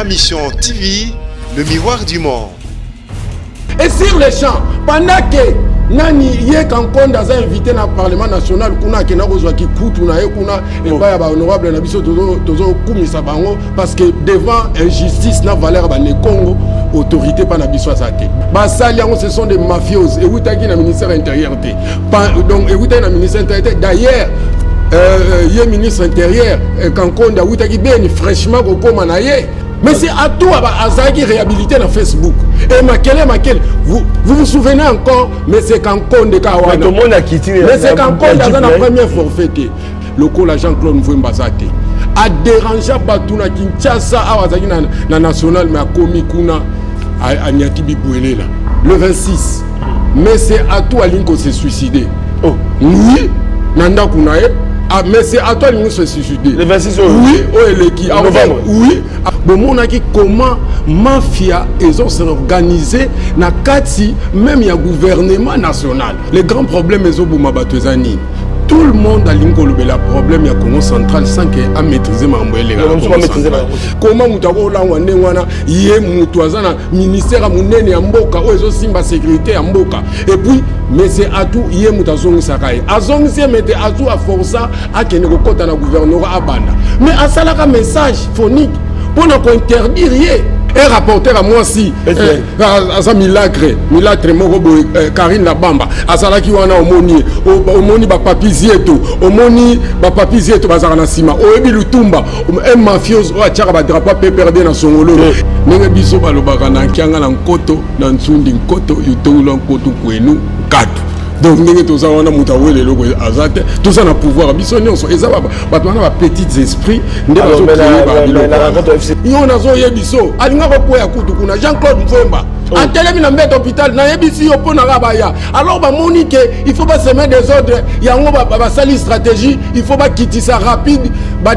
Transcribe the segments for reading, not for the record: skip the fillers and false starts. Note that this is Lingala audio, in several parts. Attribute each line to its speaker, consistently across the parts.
Speaker 1: Ma Mission TV, le miroir du monde.
Speaker 2: Et sur le champ, pendant que nani ye kankonda aza invité na parlement national kuna akenda kozwa kikutu na ye kuna epai ya bahonorable na biso tozokumisa bango parce que devant injustice na valeur ya banekongo autorité mpa na biso aza te basali yango ce sont des mafios ewutaki na ministère intérieur te donc ewutaki na ministère intérieur te d'ailleurs euh, euh, ye ministre intérieur euh, kankonda awutaki beni fraîchement kokóma na ye mais c'est atou azalaki réhabilité na facebook et makele makele vous, vous vous souvenez encore mais c'est kankonde kaka wana mais c'est kankonde aza na première forfait te lokola jean claude mvwemba aza te aderangea bato na kinshasa awa azalaki na, na national mais akomi kuna anyati bibwelela le 26 mais c'est atou alingi kose suicider oh. oui na ndako na ye ah, mais c'est atou alingi se suicider
Speaker 3: le 26 oyo
Speaker 2: oui oyo eleki ah, oui bomonaki comment mafia ezo s'organiser na kati même ya gouvernement national le grand problème ezoboma bato eza nini tout le monde alingi kolobela problème ya congo central sans ke amaîtrise makambo elekakoma moto akolangwa ndenge wana ye moto aza na ministère ya monene ya mboka oyo ezosimba sécurité ya mboka et puis monsieur atou ye moto azongisaka ye azongisi ye mete atou aforsa akende kokɔta na gouvernorat abanda mais asalaka message phonique mpo na kointerdire ye un rapporteur ya mwasi eh, aza milacre milacre moko boye eh, karine labamba azalaki wana omoni ye omoni bapapi zieto omoni bapapi zieto bazalaka na nsima oyebi lutumba un mafiose oyo atiaka badrapo ya pprd na songololo ndenge biso balobaka na nkianga na nkoto na nsundi nkoto yutongula nkoto kwenu nkatu donc ndenge toza wana moto awele eloko aza te toza na pouvoir biso nyonso eza bato wana bapetites esprit nde bazoyo nazoyebiso alinga kokweya kutu kuna jean claude mvwemba oh. atelemi na mbeto hôpital nayebisi yo mpo nanga baya alors bamoni ke il faut baseme desordre yango basali stratégie il faut bakitisa rapide ba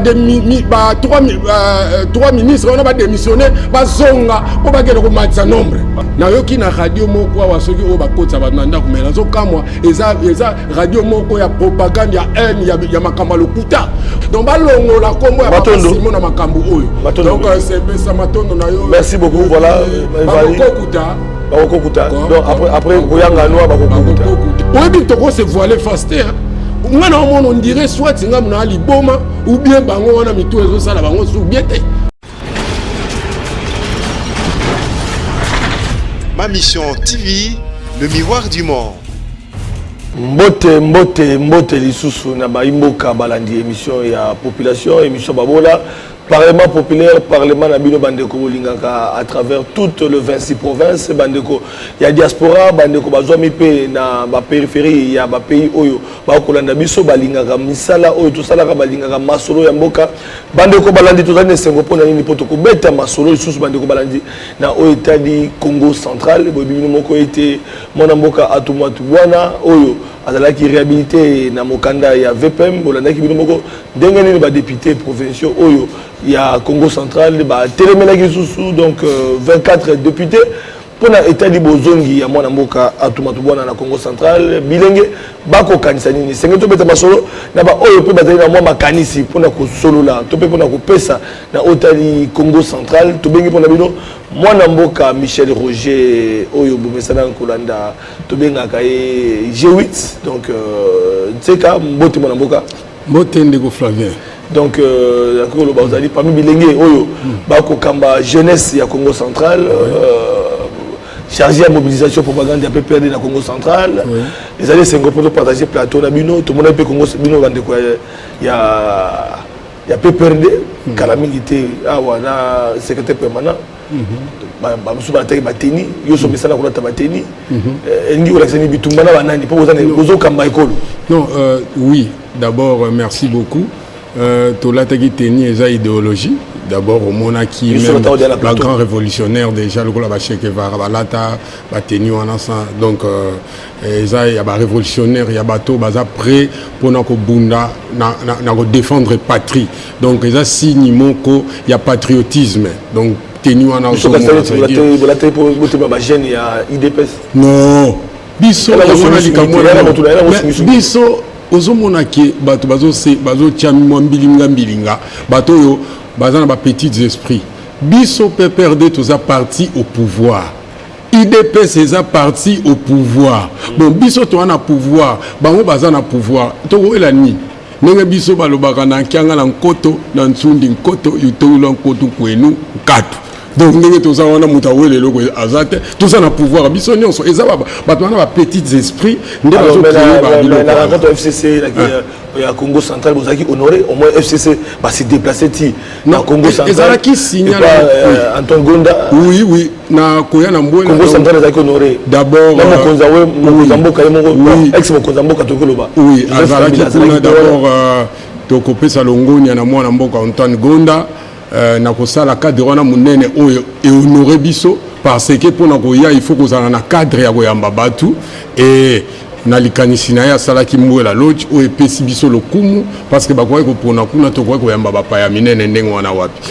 Speaker 2: trois euh, ministres wana badémissionne bazonga mpo bakende komatisa nombre nayoki na radio moko awa soki oyo bakotisa bato na ndako mai nazokamwa eza, eza radio moko ya propagande ya haine ya, ya makambo ya lokuta donc balongola nkombo ya papa na makambo oyo donc euh, sepesa matondo na yo
Speaker 3: merci beaucoup voilà
Speaker 2: bakokokuta
Speaker 3: bakokokuta donc après après koyanga noa bakokokuta
Speaker 2: oyebi toko se voiler face te nga na omona on dirait soit nga na liboma ou bien bango wana mitu ezosala bango su bien te
Speaker 1: Ma Mission TV, le miroir du monde.
Speaker 3: Mbote mbote mbote lisusu na baimboka balandi émission ya population émission babola parlement populaire parlement na bino bandeko bolingaka à travers toutes le 26 provinces bandeko ya diaspora bandeko bazwami mpe na bapériphérie ya bapays oyo bakolanda biso balingaka misala oyo tosalaka balingaka masolo ya mboka Bandeko balandi tozali na esengo mpo na nini mpo tokobeta masolo lisusu bandeko balandi na oyo etali Congo central boyebi bino moko ete mwana mboka Atou Matubuana oyo azalaki réhabilité na mokanda ya VPM bolandaki bino moko ndenge nini ba députés provinciaux oyo ya Congo central batelemelaki lisusu donc 24 euh, députés Mpo na etali bozongi ya mwana mboka Atou Matubuana na Congo central, bilenge bakokanisa nini? Esengeli tobeta masolo na baoyo mpe bazali na mwa makanisi mpo na kosolola to mpe mpo na kopesa na oyo etali Congo central. Tobengi mpo na bino mwana mboka Michel Roger oyo bomesana kolanda, tobengaka ye G8 donc euh, Nseka. Mbote mwana mboka.
Speaker 2: Mbote ndeko Flavien.
Speaker 3: Donc euh, nakoki koloba ozali parmi bilenge oyo bakokamba jeunesse ya Congo central euh, chargé ya mobilisation propagande ya PPRD na Congo central. Ezali esengo mpo topartage plateau na bino. Tomonaki mpe Congo bino bandeko ya, ya, ya PPRD kala mingi te awa na secrétaire permanent bamosusu balataki bateni yo so mesana kolata bateni eh, elingi kolakisa nini bitumba na banani mpo bozokamba ekolo
Speaker 2: non euh, oui d'abord euh, merci beaucoup euh, tolataki teni eza idéologie d'abord omonaki bagrand révolutionnaire déjà lokola bachekevara balata bateni wana donc euh, eza ya barévolutionnaire ya bato baza prêt mpona kobunda na, na, na kodéfendre patrie donc eza signe moko ya patriotisme donc teni wana non biso likambo biso ozomona ke bato bazotya mwa mbilinga mbilinga bato oyo baza na bapetites esprits. Biso PPRD toza parti au pouvoir, UDPS eza parti au pouvoir. Bon, biso toza na pouvoir, bango baza na pouvoir, tokoyela nini? Ndenge biso balobaka na nkianga na nkoto na ntsundi nkoto yutowula nkoto kwenu nkatu. Donc ndenge toza wana, moto awela eloko aza te. Toza na pouvoir biso nyonso. Eza bato wana, bapetits esprits nde
Speaker 3: bazocréer. Na rencontre FCC ya Congo Central, bozalaki honoré. Au moins FCC base déplacé ti na Congo Central.
Speaker 2: Ezalaki signal.
Speaker 3: Antoine Gonda.
Speaker 2: Oui, na koya na Mbwela.
Speaker 3: Congo Central ezalaki honoré.
Speaker 2: D'abord
Speaker 3: na mokonzi mokonzi ya mboka ye moko, ex mokonzi ya mboka, tokoki koloba.
Speaker 2: Oui, azalaki kuna. D'abord tokopesa longonia na mwana mboka Antoine Gonda na kosala cadre wana monene oyo ehonorer biso, parce que mpona koya, il faut kozala na cadre ya koyamba bato. E na likanisi na ye, asalaki Mbwela Lodge oyo epesi biso lokumu, parce que bakoki kopona kuna, tokoki koyamba bapaya minene ndenge wana wapi.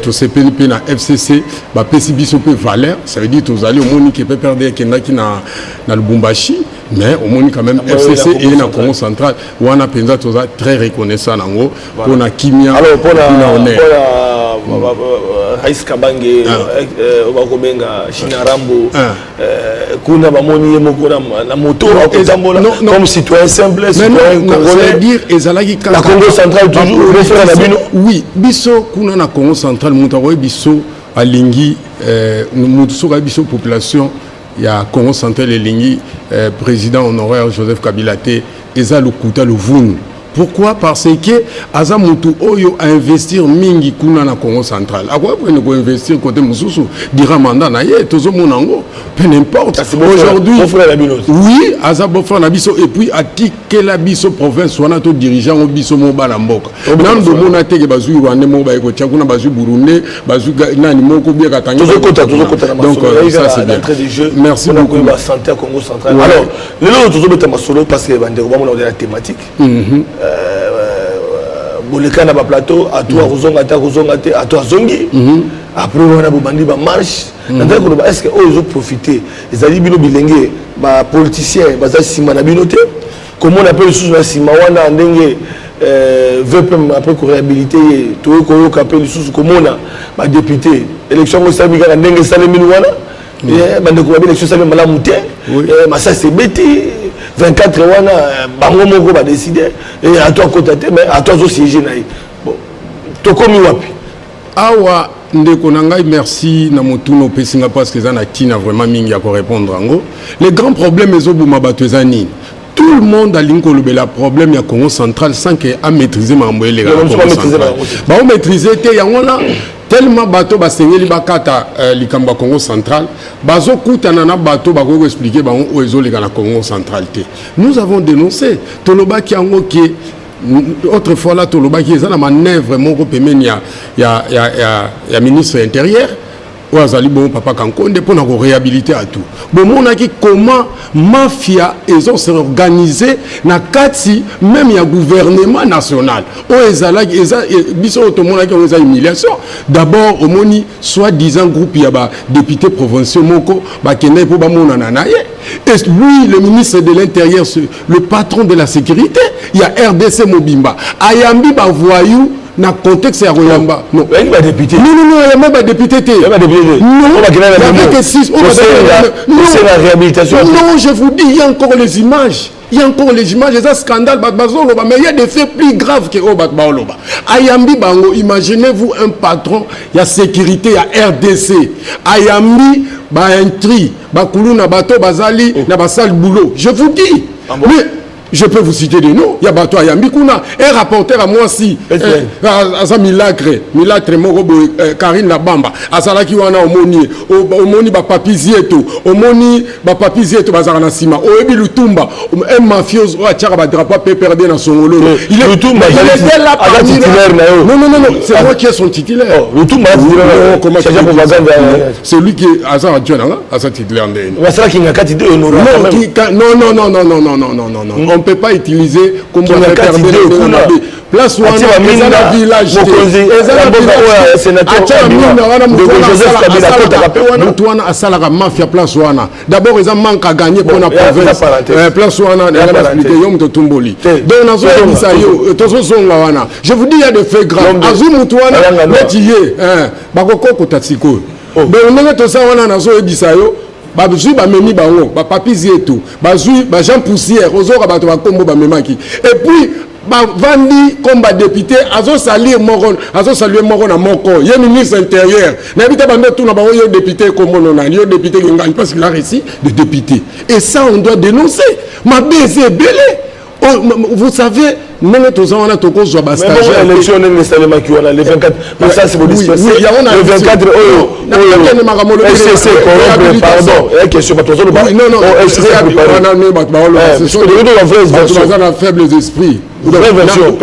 Speaker 2: Tosepeli mpe na FCC, bapesi biso mpe valeur. Ça veut dire tozali, omoni ke PPRD ekendaki na Lubumbashi, mais omoni quand même FCC eye na Congo Central wana. Mpenza toza très reconnaissant nango mpona kimia.
Speaker 3: Alors mpona honneur, Rais Kabange, bakobenga China Rambo, kuna bamoni ye moko na moto akotambola comme citoyen simple, citoyen congolais.
Speaker 2: Dire ezalaki
Speaker 3: na Congo Central toujours, beau-frère na bino.
Speaker 2: Oui, biso kuna na Congo Central, moto akoyebi biso alingi moto soki ayebi biso, population ya Congo Central elingi président honoraire Joseph Kabila te, eza lokuta, lovunu. Pourquoi? Parce que aza mutu oyo ainvestir mingi kuna na Congo Central. Akoki pene koinvestir côté mosusu durant mandat na ye, tozomona yango pe n'importe. Aujourd'hui, oui, aza beau-frère na biso. Et puis atikela biso province wana, todirige yango biso mo bana mboka. Nanu bomona teke bazwi Rwandais moko baye kotia kuna, bazwi Burundais, bazwi nani moko bieka
Speaker 3: tangi. Tozokota na
Speaker 2: Donc ça, c'est bien.
Speaker 3: Merci beaucoup. Santé ya Congo Central. Alors lelo tozobeta masolo parce que bandeko bamona la thématique. Boleka na baplateau, ato akozonga te, akozonga te, ato azongi. Après wana bobandi bamarche. Nazali koloba, est ce que oyo ezoprofite ezali bino bilenge? Bapoliticien baza nsima na bino te? Komona mpe lisusu na nsima wana ndenge VPM après koréhabilité ye, toyei koyoka mpe lisusu komona badéputé. Élection yango esalemi kaka ndenge esalemini wana. Bandeko babi élection esalemi malamu te, masasi ebeti 24 wana, bango moko badécider ato akota te, mais ato azosiéger na ye. Bon, tokomi wapi?
Speaker 2: Awa, ndeko na ngai, merci na motuna opesi nga, parce que eza na ntina vraiment mingi ya korépondre yango. Le grand problème ezoboma bato eza nini? Tout le monde alingi kolobela problème ya Congo Central sans que amaîtrise makambo eleka na Congo Central. Baomaîtrise te yango wana. Tellement bato basengeli bakata likambo ya Congo Central, bazokutana na bato bakoki koexpliquer bango oyo ezoleka na Congo Central te. Nous avons dénoncé, tolobaki yango ke autrefois là, tolobaki eza na manœuvre moko pembeni ya ministre intérieur oyo azali bongo papa Kankonde mpona koréhabiliter atu. Bomonaki comment mafia ezos'organiser na kati même ya gouvernement national oyo ezalaki. Eza biso oyo tomonaki yango, eza humiliation. D'abord omoni soi-disant groupe ya badéputé provinciaux moko bakendaki mpo bamonana na ye. Et lui, le ministre de l'Intérieur, le patron de la sécurité ya RDC mobimba, ayambi bavoyou na contexte ya koyamba.
Speaker 3: Non, badéputé.
Speaker 2: Non, non, non, ayamba badéputé te.
Speaker 3: Non,
Speaker 2: il y avait que six.
Speaker 3: Non, réhabilitation.
Speaker 2: Non, je vous dis, il y a encore les images, il y a encore les images. Eza scandale, bato bazoloba, mais il y a des faits plus graves que oyo bato baoloba. Ayambi bango. Imaginez-vous un patron ya sécurité ya RDC ayambi baintrus, bakuluna, bato bazali na basale boulot. Je vous dis,
Speaker 3: ah bon?
Speaker 2: Mais je peux vous citer des noms. Ya bato ayambi kuna, un rapporteur à mwasi aza milacre, milacre moko boye, Karine Labamba azalaki wana. Omoni, omoni bapapi Zieto, omoni bapapi Zieto bazalaka na nsima. Oyebi Lutumba, un mafiose oyo atiaka badrapeau PPRD na Songololo.
Speaker 3: Il
Speaker 2: était là
Speaker 3: parmi.
Speaker 2: Non, non, non, non, c'est moi qui est son titulaire.
Speaker 3: Oh, Lutumba?
Speaker 2: Non, comment? C'est lui qui aza adjoint nanga, aza titulaire ndeni.
Speaker 3: Basalaki ngakati te.
Speaker 2: Non, non, non, non, non, non, non, non, non, non, on ne peut pas utiliser comme. Place wana eza na village te, eza na village. Atia minda wana, mutu wana asalaka mafia. Place wana d'abord eza manque à gagner mpona province. Place wana expliqué yo, moto otumboli. Donc nazoyebisa yo, tozozonga wana. Je vous dis, il y a des faits graves. Azwi mutu wana neti ye, bakokokota sikoyo. Donc ndenge toza wana, nazoyebisa yo, bazwi, bamemi bango bapapisi etu, bazwi bajean poussière, ozoyoka bato bakombo bamemaki. Et puis bavandi comme badéputé, azosalir moko, azosalue moko na moko. Ye ministre intérieur, nayebi te, bando tuna bango: yo député, kombono nani? Yo député Kingani, parce qu'il a réussi de député. Et ça, on doit dénoncer. Mabe eza ebele. Vous savez, ndenge toza wana, tokozwa
Speaker 3: bastagiaire. Ndenge esalemaki wana, le 24, masasi bodisperse le 24 oyo, FCC corrompre, pardon, eya question, bato bazoloba.
Speaker 2: Bato baza na faibles esprits.
Speaker 3: Vraie version.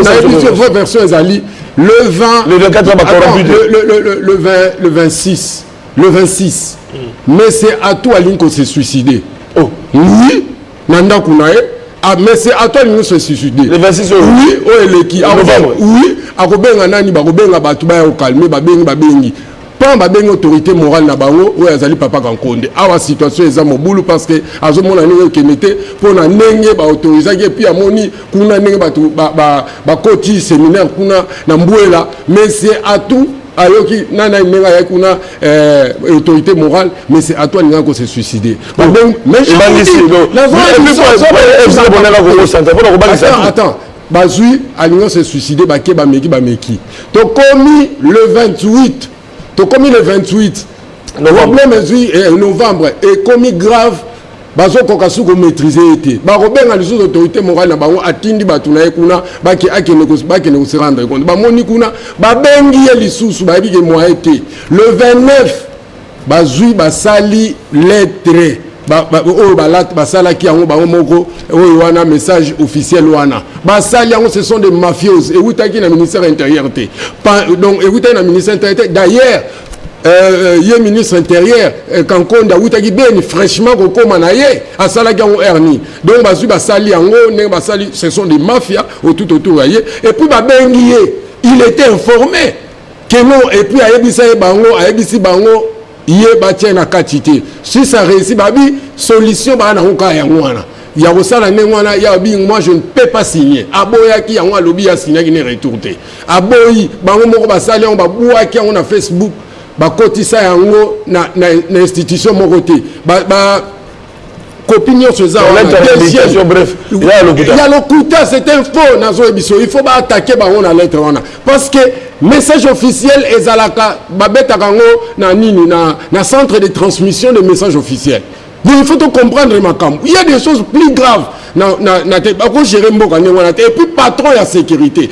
Speaker 2: Vraie version ezali le 20.
Speaker 3: Le 24 bacorrompu.
Speaker 2: Le 20, le 26, le 26, mais c'est Atou alingi kose suicider.
Speaker 3: Oh.
Speaker 2: Oui, na ndako na ye. Ah, mais c'est Atou alingi se suicider.
Speaker 3: Le 26
Speaker 2: oyo? Oui, oyo eleki. Oui, akobenga nani? Bakobenga bato baya kocalmer. Babengi, babengi mpo babengi autorité morale na bango oyo azali papa Kankonde. Awa situation eza mobulu, parce que azomona ndenge okende te mpo na ndenge baautorisaki. Et puis amoni kuna ndenge bato bakoti séminaire kuna na Mbwela. Mais c'est Atou ayoki nani ndenge ayaki kuna, autorité morale, mais c'est Atou alingaki kose suicider.
Speaker 3: Mais
Speaker 2: attends, bazwi, alingi se suicider, bake, bameki, bameki. Tokomi le 28, tokomi le 28, problème ezwi novembre, ekomi grave, bazokoka su komaîtriser ye te. Bakobenga lisusu autorité morale na bango, atindi bato na ye kuna, akende, bakende kose rendre compte. Bamoni kuna, babengi ye lisusu, bayebi ke moyen te. Le 29, bazwi, basali lettre oyo basalaki yango bango moko, oyo wana message officiel wana basali yango. Ce sont des mafieuses, ewutaki na ministère intérieur te. Donc ewutaki na ministère intérieur te. D'ailleurs, ye ministre intérieur Kankonde awutaki Beni fraîchement kokóma na ye, asalaki yango erni. Donc bazwi, basali yango ndenge basali. Ce sont des mafias tout autour ya ye. Et puis babengi ye, il était informé que non. Et puis ayebisa ye bango, ayebisi bango ye batia na kati te. Si ça réussit, babi solution baa nango kaka yango wana ya kosala ndenge wana. Ya bi, moi je ne peux pas signer. Aboyaki yango, alobi asignaki ne retour te, aboyi. Bango moko basali yango, babwaki yango na Facebook, bakotisa yango na institution moko te. Ba copie nyonso eza.
Speaker 3: Ya
Speaker 2: lokuta, c'est un faux. Nazoyebi biso, il faut baattaquer bango na lettre wana, parce que message officiel ezalaka, babetaka yango na nini, na centre de transmission de message officiel. Donc il faut to comprendre makambo. Il y a des choses plus graves na te, bakogérer mboka ndenge wana te. Et puis patron ya sécurité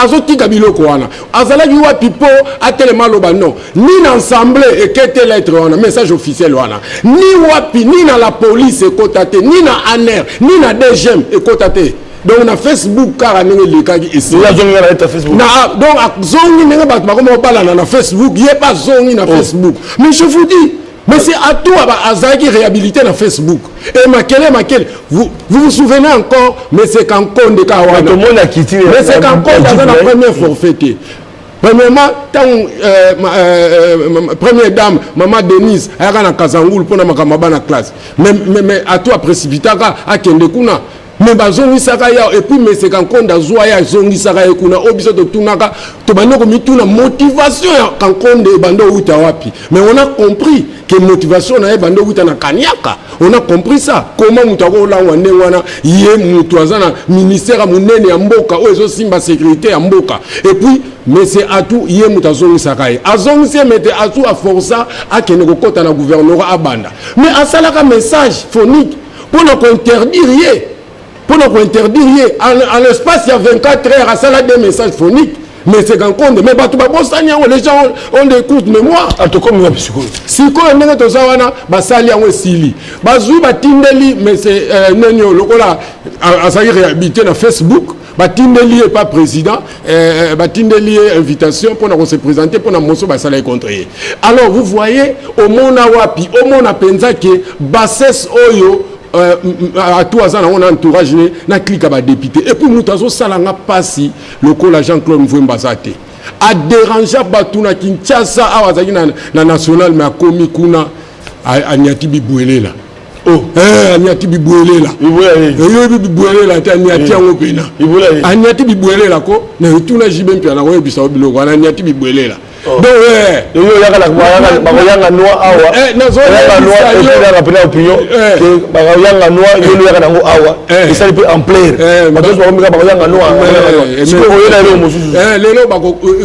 Speaker 2: azotika biloko wana, azalaki wapi mpo atelema aloba non? Ni na assemblée ekete lettre wana, message officiel wana, ni wapi, ni na la police ekota te, ni na ANR, ni na DGM ekota te. Donc na Facebook kaka ndenge elekaki.
Speaker 3: Esi
Speaker 2: donc azongi ndenge bato bakoma kobalana na Facebook, ye mpe azongi na Facebook. Mais je vous dis, mais c'est Atou azalaki réhabilité na Facebook et makele makele. Vous vous souvenez encore, mais c'est Kankonde kaka wana, mais c'est Kankonde aza na première forfait te. Premièrement, ntango première dame mama Denise ayaka na Kazangulu mpona makambo bana classe, mais Atou aprécipitaka akende kuna, mais bazongisaka ya. Et puis mese Kankonde azwa ye, azongisaka ye kuna. Oyo biso totunaka, tobandi komituna motivation ya Kankonde ebandi outa wapi. Mais on a compris que motivation na ye ebandi outa na kaniaka. On a compris ça. Comment moto akolangwa ndenge wana? Ye moto aza na ministère ya monene ya mboka oyo ezosimba sécurité ya mboka. Et puis monsieur Atou, ye moto azongisaka ye, azongisi ye mete. Atou aforça akende kokɔta na gouvernorat, abanda, mais asalaka message phonique mpona kointerdire ye, mpona kointerdire ye. En l'espace ya 24 heures, asala des messages phoniques. Mais c'est Kankonde, mais bato babosani yango. Les gens ont des courtes mémoires.
Speaker 3: Tokomi wapi sikoyo?
Speaker 2: Sikoyo ndenge toza wana, basali yango, esili, bazwi, batindeli. Mais c'est neni oyo lokola azalaki réhabilité na Facebook, batindeli ye pa président, batindeli ye invitation mpona kose présenter mpona moso basalaki contre ye. Alors vous voyez, omona wapi, omona mpenza ke bassesse oyo. Atou aza nango na entourage ne na clique ya badéputé. Et puis moto azosala nga mpasi lokola Jean-Claude Mvwemba aza te, adérangea bato na Kinshasa awa. Azalaki na national, mais akomi kuna, aniati bibwelela.
Speaker 3: Oh.
Speaker 2: Aniati bibwelela. Eyoyebi bibwelela te, aniati yango mpena, aniati bibwelela ko na etuna jibe mpia na koyebisa yo biloko wana, aniati bibwelela.
Speaker 3: Oh.
Speaker 2: Donc
Speaker 3: Yo yaka bakoyanga noa awa, yanga mpena opinion bakoyanga noa, yo yaka nango awa, esali mpe ampleur, bato nyonso bakomika bakoyanga noa. Sikoyo oyena eloko mosusu.
Speaker 2: Lelo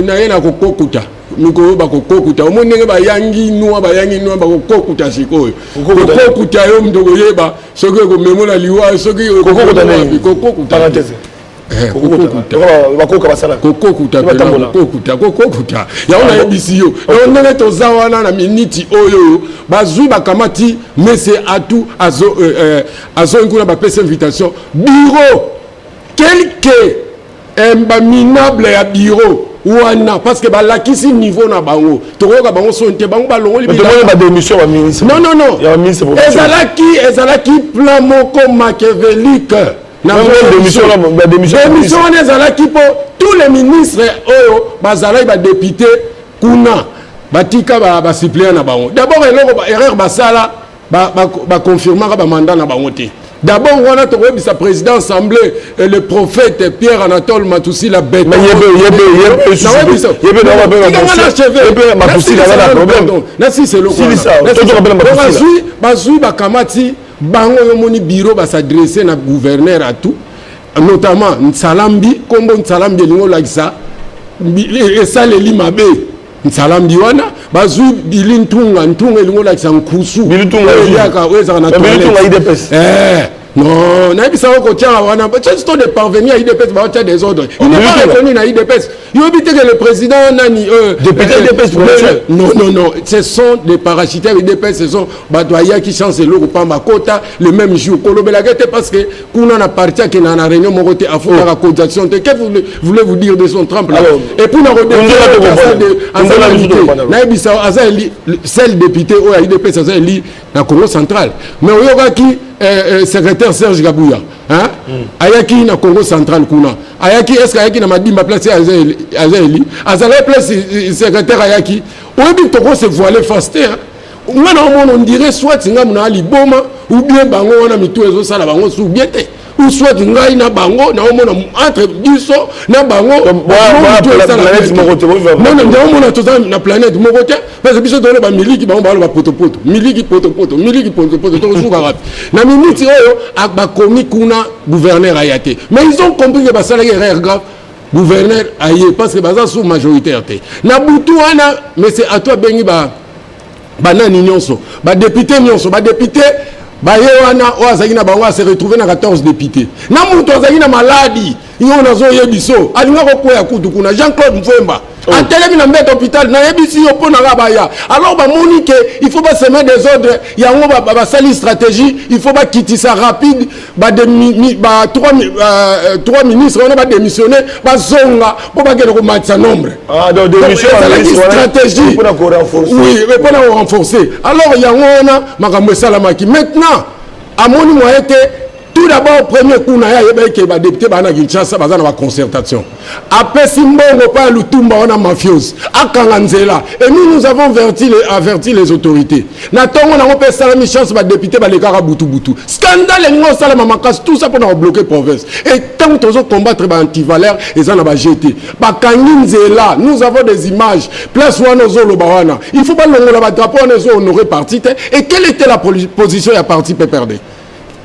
Speaker 2: naye na kokokuta mikolo, bakokokuta. Omoni ndenge bayangi noa, bayangi noa, bakokokuta sikoyo. Kokokuta yo moto koyeba soki ekomemona liwa, soki
Speaker 3: kokokuta.
Speaker 2: Kokokuta, kokokuta, kokokuta yango nayebisi yo. Yango ndenge toza wana na miniti oyo, bazwi, bakamati mese Atu, azongi kuna, bapesi invitation bureau, quelque baminable ya bureau wana, parce que balakisi niveau na bango. Tokoyoka bango soni te, bango balongoli.
Speaker 3: Non,
Speaker 2: non, non, ezalaki plan moko machiavélique. Démission wana ezalaki mpo tous les ministres oyo bazalaki badéputé kuna batika basuppléant na bango. D'abord eloko erreur basala, baconfirmaka bamandat na bango te. D'abord wana tokoyebisa président assemblée, le prophète Pierre Anatole Matusila Beton. Nasisi eloko. Bazwi, bakamati bango. Yo moni bureau bas'adresse na gouverneur Atu, notamment Nsalambi. Nkombo Nsalambi elingi olakisa esaleli mabe. Nsalambi wana, bazwi Bili Ntunga. Ntunga elingi olakisa nkusu eliaka oyo ezalaka na
Speaker 3: toilette.
Speaker 2: Non, nayebisaka kotiaka wana surtout de parvenir à UDPS, baotia désordre. Il n'est pas reconnu na UDPS. Yoyebi te que le président nani?
Speaker 3: Député UDPS?
Speaker 2: Non, non, non, ce sont des parachutaires UDPS. Ce sont bato ayaki chance, eloko pamba kota le même jour. Kolobelaka te parce que kuna na parti akenda na réunion moko te, afutaka cotisation te. Que voulez-vous dire de son trempe là? Et puis nayebisa, aza seul député oyo ya UDPS aza eli na Congo Central, mais oyokaki secrétaire Serge Gabuya, hein? Ayaki na Congo Central kuna, ayaki, est ce que ayaki na Madimba, place aza eli, azalaki place secrétaire ayaki. Oyebi toko se voiler face te. Nga na omona, on dirait soit nga na liboma ou bien bango wana mitu ezosala bango su bien te, ou soit ngai na bango naomona entre biso na bango. Naomona toza na planète moko te, parce que biso toloba miliki, bango baloba potopoto, miliki potopoto, miliki potopoto. Tokosuka wapi na miniti oyo? Bakomi kuna, gouverneur aya te, mais ils ont compris que basalaki erreur grave. Gouverneur aye parce que baza sous majoritaire te. Na butu wana, monsieur Ato abengi ba banani nyonso, badéputé nyonso. Badéputé baye wana, oyo azalaki na bango ase retrouve na 14 député, na moto azalaki na maladi yo nazoyebi so alinga kokwea kutu kuna, Jean-Claude Mvwemba. Atelemi na mbeto hôpital, nayebisi yo mpo nanga baya. Alors bamoni ke il faut basemer désordre, yango basali stratégie, il faut bakitisa rapide ba trois ministres wana badémissionne, bazonga mpo bakende komatisa nombre.
Speaker 3: Ezalaki
Speaker 2: stratégie, oui, mpona korenforcer. Alors yango wana makambo esalamaki. Maintenant amoni moyen te. Tout d'abord, premier coup na ye, ayebaki ke badéputé baa na Kinshasa, baza na baconcertation. Apesi mbongo mpa ya Lutumba wana mafiose, akanga nzela. Et nous, nous avons averti les autorités na ntongo nango mpe esalami chance, badéputé balekaka butubutu. Scandale elingi osalama makasi, tout ça mpona kobloquer province. Et ntango tozocombattre baantivaleur, eza na bagt bakangi nzela. Nous avons des images. Place wana ozoloba wana, il faut balongola badrapeau wana, ezohonorer parti te. Et quelle était la position ya parti PPRD?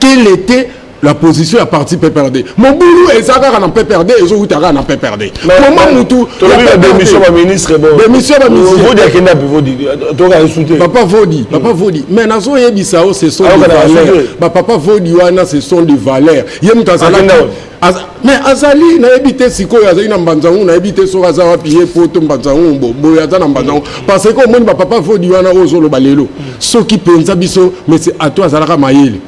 Speaker 2: Quelle était la position ya parti PPRD? Mobulu eza kaka na PPRD, ezowuta kaka na PPRD.
Speaker 3: Koma mutu démission baministre?
Speaker 2: Démission
Speaker 3: baministre. Akenda Vodi, toka esute.
Speaker 2: Papa Vodi, papa Vodi, mais nazoyebisa o, ce sont des valeurs. Bapapa Vodi wana, ce sont des valeurs. Ye mutu azalaki, mais azali, nayebi te sikoyo azali na Mbanzangu, nayebi te soki aza wapi ye po to Mbanzangu boye, aza na Mbanzangu. Parce que omoni bapapa Vodi wana oyo ozoloba lelo, soki mpenza biso, mais Ato azalaka mayele.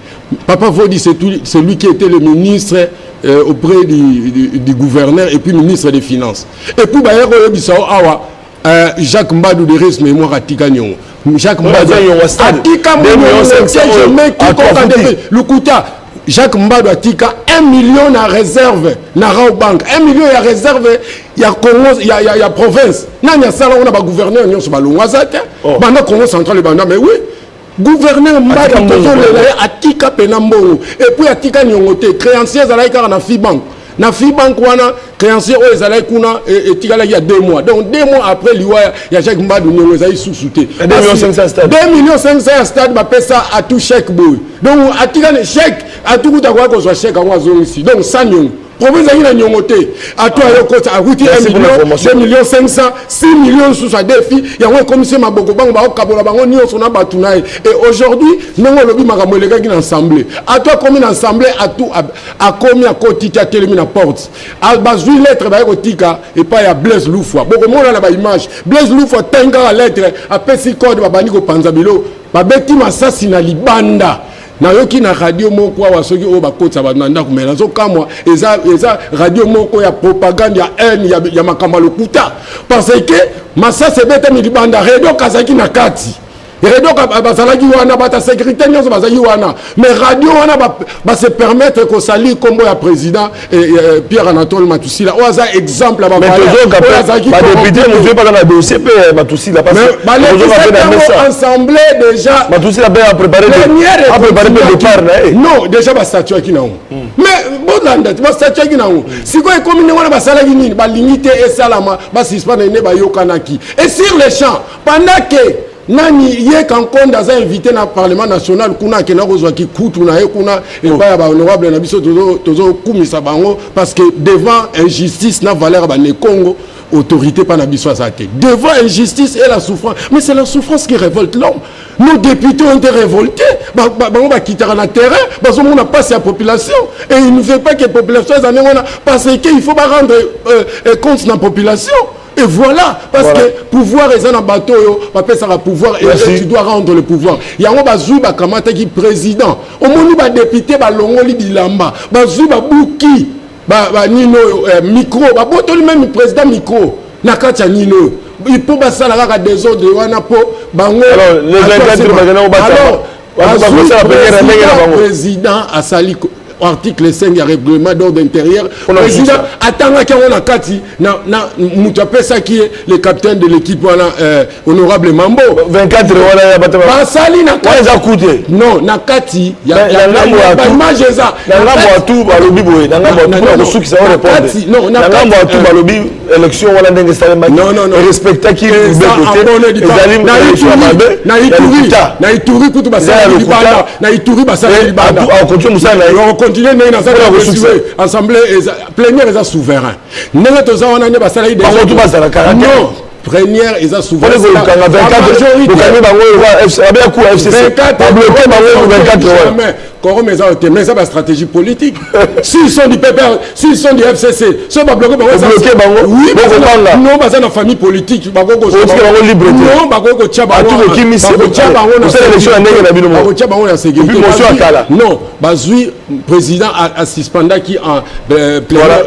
Speaker 2: Papa Vodi, c'est lui qui était le ministre auprès du gouverneur et puis ministre des Finances. Et puis, bah, awa, Jacques Mbadou de res mémoire atika niongo. Jacques Mbadu atika mongo lukuta. Jacques Mbadu atika 1 million na réserve na Rawbank, 1 million ya réserve ya Congo, ya province. Nani asala wana? Bagouverneur nyonso balongwa, aza te. Banda Congo Central ebanda, mais oui, gouverneur Mbadu tozolela ye, atika pena mbongo. Et puis atika niongo te, créancier ezalaki kaka na Fibank. Na Fibank wana, créancier oyo ezalaki kuna etikalaki ya 2 mois. Donc 2 mois après liwa ya Jacques Mbadu, niongo ezali susu te. 2 millions 500 ya stade, bapesa Atu chèque boye. Donc atikani chèque, atukuta koya kozwa chèque yango, azongisi. Donc sa niongo, province ezalaki na niongo te. Atu ayokota, akuti 1 million, 2 millions 500, 6 millions lisusu adefi yango. Ekomisi maboko, bango baokabola bango nyonso na bato na ye. Et aujourd'hui, ndenge olobi, makambo elekaki na assemblée, Atu akomi na assemblée, Atu akomi, akoti te, atelemi na porte. Bazwi lettre, baye kotika epai ya Blaise Lufwa. Bokomona na baimage, Blaise Lufwa atangi kaka lettre, apesi code, babandi kopanza biloko, babeti masasi na libanda. Nayoki na radio moko awa, soki oyo bakotisa bato na ndako, me nazokamwa, eza radio moko ya propagande, ya haine, ya makambo ya lokuta, parce que masasi ebetami libanda. Redok azalaki na kati, Redok bazalaki wana, bato ya sécurité nyonso bazalaki wana, mais radio wana base permettre kosali nkombo ya président Pierre Anatole Matusila, oyo aza exemple ya
Speaker 3: Badéputé mosusu mpaka na dossier mpe Matusila.
Speaker 2: Balekisaki assemblée déjà.
Speaker 3: Matusila mpe apréparé mpe départ na ye.
Speaker 2: Non, déjà bastatuaki nango, mais bolanda te, bastatuaki nango. Sikoyo ekomi ndenge wana, basalaki nini? Balingi te esalama, basuspendre nde bayokanaki. Et sur le champ, pendant que nani ye Kankonde aza invité na Parlement national kuna, akenda kozwaki kutu na ye kuna epai ya bahonorable na biso, tozokumisa bango, parce que devant injustice na valeur ya banekongo, autorité pas na biso aza te. Devant injustice et la souffrance, mais c'est la souffrance qui révolte l'homme. Nos députés ont été révoltés. Bango bakitaka na terrain, bazomona mpasi ya population, et il ne veut pas que population eza ndenge wana, parce que il faut barendre compte na population. Et voilà, parce que pouvoir eza na bato oyo bapesaka pouvoir et tu dois rendre le pouvoir. Yango bazwi, bakamataki président, omoni badéputé balongoli bilamba, bazwi, babuki banini oyo, micro, babotoli même président micro na kati ya nini oyo, mpo basala kaka désordre wana, mpo bango. Président asali article 5 ya règlement d'ordre intérieur, président atangaki yango na kati na moto apesaki ye, le capitaine de l'équipe wana, honorable Mambo.
Speaker 3: 24 wana ya bato.
Speaker 2: Basali na
Speaker 3: kati eza kute.
Speaker 2: Non, na kati ya baimage eza.
Speaker 3: Na ngambo ya tu balobi boye, na ngambo ya tu, mpona kosukisa o répondre, na ngambo ya tu balobi élection wana ndenge esalemaki respectaki mibeko te, ezali élection ya mabe.
Speaker 2: Na Ituri, na Ituri kutu basalaki libanda, na Ituri basalaki libanda.
Speaker 3: Akontinue mosala na ye.
Speaker 2: Continue ndenge naza. Assemblée plénière eza souverain, ndenge toza wana nde basalaki.
Speaker 3: Bango tu bazalaka.
Speaker 2: Non, plénière eza souverain.
Speaker 3: Kokanga 24, bokangi bango abeya ku FCC, babloke bango 24
Speaker 2: wana. Quorum eza te, mais eza bastratégie politique. S'ils sont du PPR, s'ils sont du FCC, so babloke bango.
Speaker 3: Bloke bango.
Speaker 2: Oui, non, baza na famille politique.
Speaker 3: Bango libre.
Speaker 2: Non, bakoki kotia bango,
Speaker 3: bakotia bango na élection ya ndenge na bino.
Speaker 2: Bakotia bango na sécurité.
Speaker 3: Motion ya kala.
Speaker 2: Non, bazwi président asuspendaki en
Speaker 3: plénière.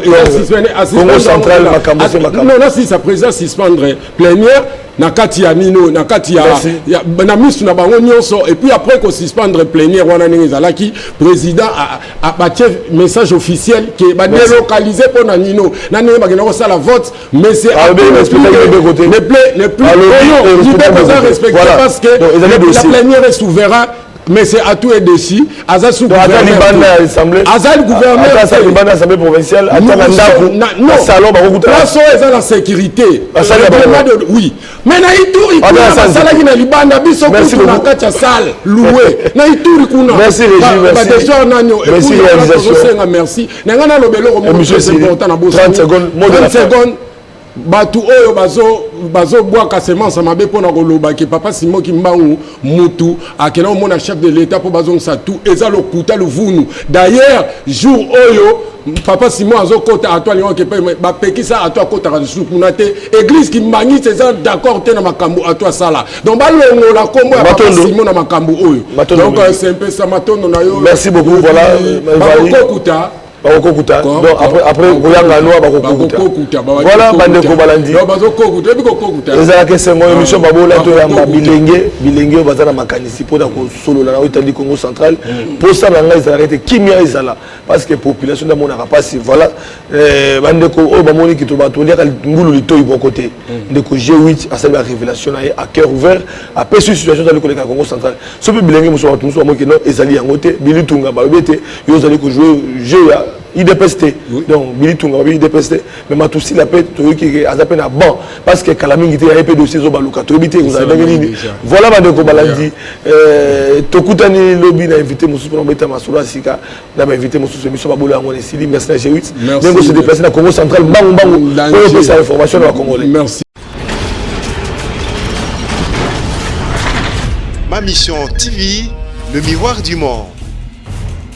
Speaker 3: Congo Central, makambo se makambo.
Speaker 2: Non, nasisa. Président suspendre plénière na kati ya nino, na kati ya na misu na bango nyonso. Et puis après kosuspendre plénière wana, ndenge ezalaki, président batie message officiel ke badélocaliser mpo na nino na ndenge bakenda kosala vote, mais c'est ne plus mibeko eza respecté, parce que la plénière est souverain. Mais c'est Atou est déçu, aza sous
Speaker 3: gouverneur,
Speaker 2: aza gouverneur.
Speaker 3: Ata libanda assemblée provinciale, ata na ndako, salon bakokuta.
Speaker 2: Place oyo eza na sécurité, oui, mais na Ituri kuna basalaki na libanda, biso kutu na kati ya salle loué na Ituri kuna. Badésordre nani? Tozosenga merci na ngai, naloba eloko moko très important na boso, 30 secondes. Bato oyo bazobwaka semence mabe mpona koloba ke papa Simon Kimbangu mutu akenda komona chef de l'État mpo bazongisa tout, eza lokuta, luvunu. D'ailleurs, jour oyo papa Simon azokota, Ato alingaki mpe bapekisa Ato akotaka lisusu kuna te. Église kimbangisi eza d'accord te na makambo Ato asala, donc balongola nkombo ya papa Simon na makambo oyo. Donc c'est un peu ça. Matondo na yo.
Speaker 3: Merci beaucoup, voilà.
Speaker 2: Bakokokuta.
Speaker 3: Bakokokuta. Donc après après koyanga noa bakokokuta. Voilà bandeko balandi.
Speaker 2: Bazokokuta, ebi kokokuta.
Speaker 3: Ezalaka esengo émission babola toyamba bilenge bilenge oyo baza na makanisi mpona kosolola na oyo etali Congo central. Mposa na ngai ezalaka ete kimia ezala parce que population nde amonaka mpasi. Voilà bandeko oyo bamoni kito bato oliaka ngulu litoi moko te. Ndeko G8 asali ba révélation na ye à cœur ouvert, apesi situation ezali koleka Congo central. So mpe bilenge mosusu, bato mosusu bamoki no ezali yango te. Bilitunga balobi ete yo ozali kojouer jeu ya UDPS te. Donc bilitunga babi UDPS te, mais matusila mpe toyoki ke aza mpe na banc parce que kala mingi te yaye mpe dossier ezobaluka, toyebi te ekozala ndenge nini. Voilà bandeko balandi, tokutani lobi na invité mosusu mpona kobeta masolo ya sika na bainvité mosusu. Émission babola yango na esili. Merci na G8 ndenge ose déplace na Congo central mbangu mbangu oyo opesa information na bacongolais.
Speaker 2: Merci.
Speaker 1: Ma Mission TV, le miroir du monde.